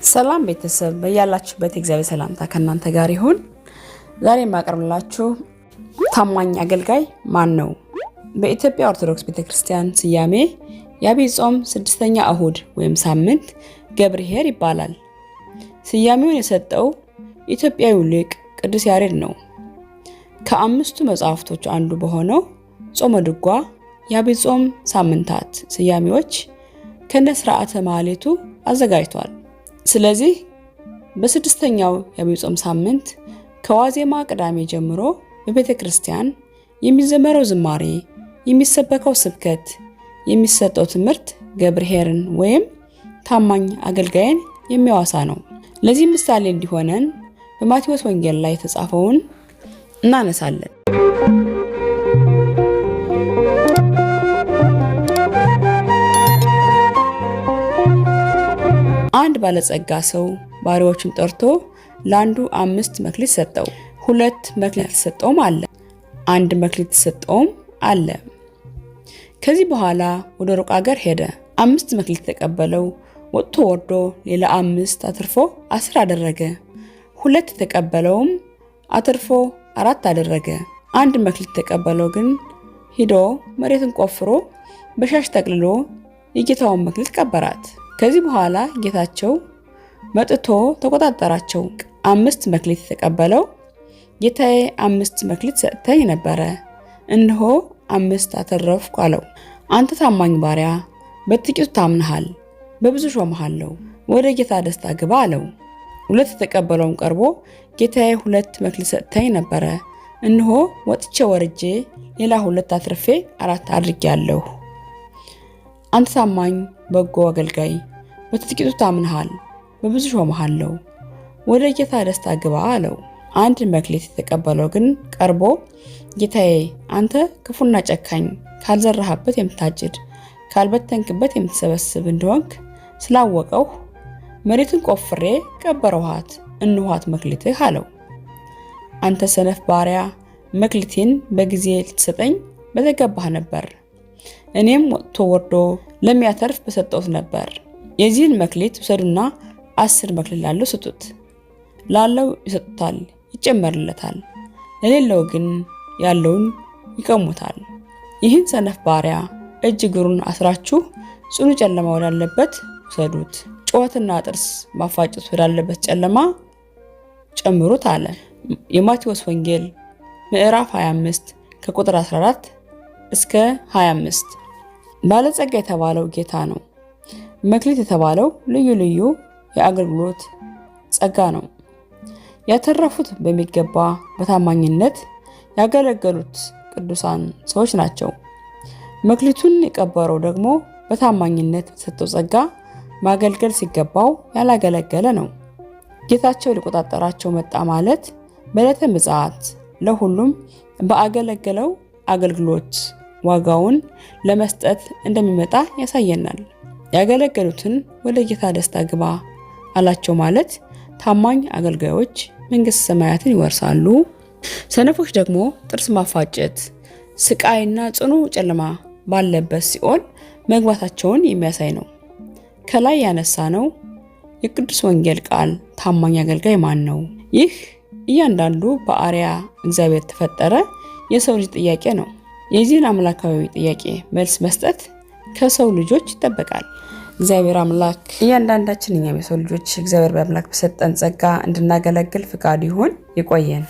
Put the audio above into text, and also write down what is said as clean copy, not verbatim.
ሰላም ቤተሰብ፣ በያላችሁበት የእግዚአብሔር ሰላምታ ከእናንተ ጋር ይሁን። ዛሬ የማቀርብላችሁ ታማኝ አገልጋይ ማን ነው? በኢትዮጵያ ኦርቶዶክስ ቤተክርስቲያን ስያሜ የዐቢይ ጾም ስድስተኛ እሁድ ወይም ሳምንት ገብርኄር ይባላል። ስያሜውን የሰጠው ኢትዮጵያዊው ሊቅ ቅዱስ ያሬድ ነው። ከአምስቱ መጽሐፍቶች አንዱ በሆነው ጾመ ድጓ የዐቢይ ጾም ሳምንታት ስያሜዎች ከነ ስርዓተ ማህሌቱ አዘጋጅቷል። ስለዚህ በስድስተኛው የዐቢይ ጾም ሳምንት ከዋዜማ ቅዳሜ ጀምሮ በቤተ ክርስቲያን የሚዘመረው ዝማሬ፣ የሚሰበከው ስብከት፣ የሚሰጠው ትምህርት ገብርኄርን ወይም ታማኝ አገልጋይን የሚያወሳ ነው። ለዚህ ምሳሌ እንዲሆነን በማቴዎስ ወንጌል ላይ የተጻፈውን እናነሳለን። አንድ ባለጸጋ ሰው ባሪያዎቹን ጠርቶ ለአንዱ 5 መክሊት ሰጠው፣ 2 መክሊት ሰጠውም አለ፣ 1 መክሊት ሰጠውም አለ። ከዚህ በኋላ ወደ ሩቅ አገር ሄደ። 5 መክሊት ተቀበለው፣ ወጥቶ ወርዶ ሌላ 5 አትርፎ 10 አደረገ። 2 ተቀበለውም አትርፎ 4 አደረገ። 1 መክሊት ተቀበለው ግን ሂዶ መሬትን ቆፍሮ በሻሽ ጠቅልሎ የጌታውን መክሊት ቀበራት። ከዚህ በኋላ ጌታቸው መጥቶ ተቆጣጠራቸው። 5 መክሊት የተቀበለው ጌታዬ 5 መክሊት ሰጥተኝ ነበረ፣ እነሆ 5 አተረፍኩ አለው። አንተ ታማኝ ባሪያ፣ በጥቂቱ ታምነሃል፣ በብዙ ሾምሃለሁ፣ ወደ ጌታ ደስታ ግባ አለው። 2 የተቀበለውም ቀርቦ ጌታዬ 2 መክሊት ሰጥተኝ ነበረ፣ እነሆ ወጥቼ ወርጄ ሌላ 2 አትርፌ 4 አድርጌአለሁ። አንተ ታማኝ በጎ አገልጋይ፣ በጥቂቱ ታምነሃል፣ በብዙ ሾምሃለሁ፣ ወደ ጌታ ደስታ ግባ አለው። 1 መክሊት የተቀበለው ግን ቀርቦ ጌታዬ አንተ ክፉና ጨካኝ፣ ካልዘራህበት የምታጭድ ካልበተንክበት የምትሰበስብ እንደሆንክ ስላወቀሁ መሬትን ቆፍሬ ቀበረኋት፣ እንኋት መክሊትህ አለው። አንተ ሰነፍ ባሪያ፣ መክሊቴን በጊዜ ልትሰጠኝ በተገባህ ነበር፣ እኔም ወጥቶ ወርዶ ለሚያተርፍ በሰጠሁት ነበር። የዚህን መክሊት ውሰዱና 10 መክሊት ላለው ስጡት። ላለው ይሰጡታል፣ ይጨመርለታል፣ ለሌለው ግን ያለውን ይቀሙታል። ይህን ሰነፍ ባሪያ እጅ እግሩን አስራችሁ ጽኑ ጨለማ ወዳለበት ውሰዱት፣ ጩኸትና ጥርስ ማፋጨት ወዳለበት ጨለማ ጨምሩት አለ። የማቴዎስ ወንጌል ምዕራፍ 25 ከቁጥር 14 እስከ 25። ባለጸጋ የተባለው ጌታ ነው። መክሊት የተባለው ልዩ ልዩ የአገልግሎት ጸጋ ነው። ያተረፉት በሚገባ በታማኝነት ያገለገሉት ቅዱሳን ሰዎች ናቸው። መክሊቱን የቀበረው ደግሞ በታማኝነት በተሰጠው ጸጋ ማገልገል ሲገባው ያላገለገለ ነው። ጌታቸው ሊቆጣጠራቸው መጣ ማለት በዕለተ ምጽአት ለሁሉም በአገለገለው አገልግሎት ዋጋውን ለመስጠት እንደሚመጣ ያሳየናል። ያገለገሉትን ወደ ጌታ ደስታ ግባ አላቸው ማለት ታማኝ አገልጋዮች መንግሥተ ሰማያትን ይወርሳሉ። ሰነፎች ደግሞ ጥርስ ማፋጨት፣ ስቃይና ጽኑ ጨለማ ባለበት ሲኦል መግባታቸውን የሚያሳይ ነው። ከላይ ያነሳነው የቅዱስ ወንጌል ቃል ታማኝ አገልጋይ ማን ነው? ይህ እያንዳንዱ በአርአያ እግዚአብሔር ተፈጠረ የሰው ልጅ ጥያቄ ነው። የዚህን አምላካዊ ጥያቄ መልስ መስጠት ከሰው ልጆች ይጠበቃል። እግዚአብሔር አምላክ እያንዳንዳችን እኛም የሰው ልጆች እግዚአብሔር በአምላክ በሰጠን ጸጋ እንድናገለግል ፍቃዱ ይሁን። ይቆየን።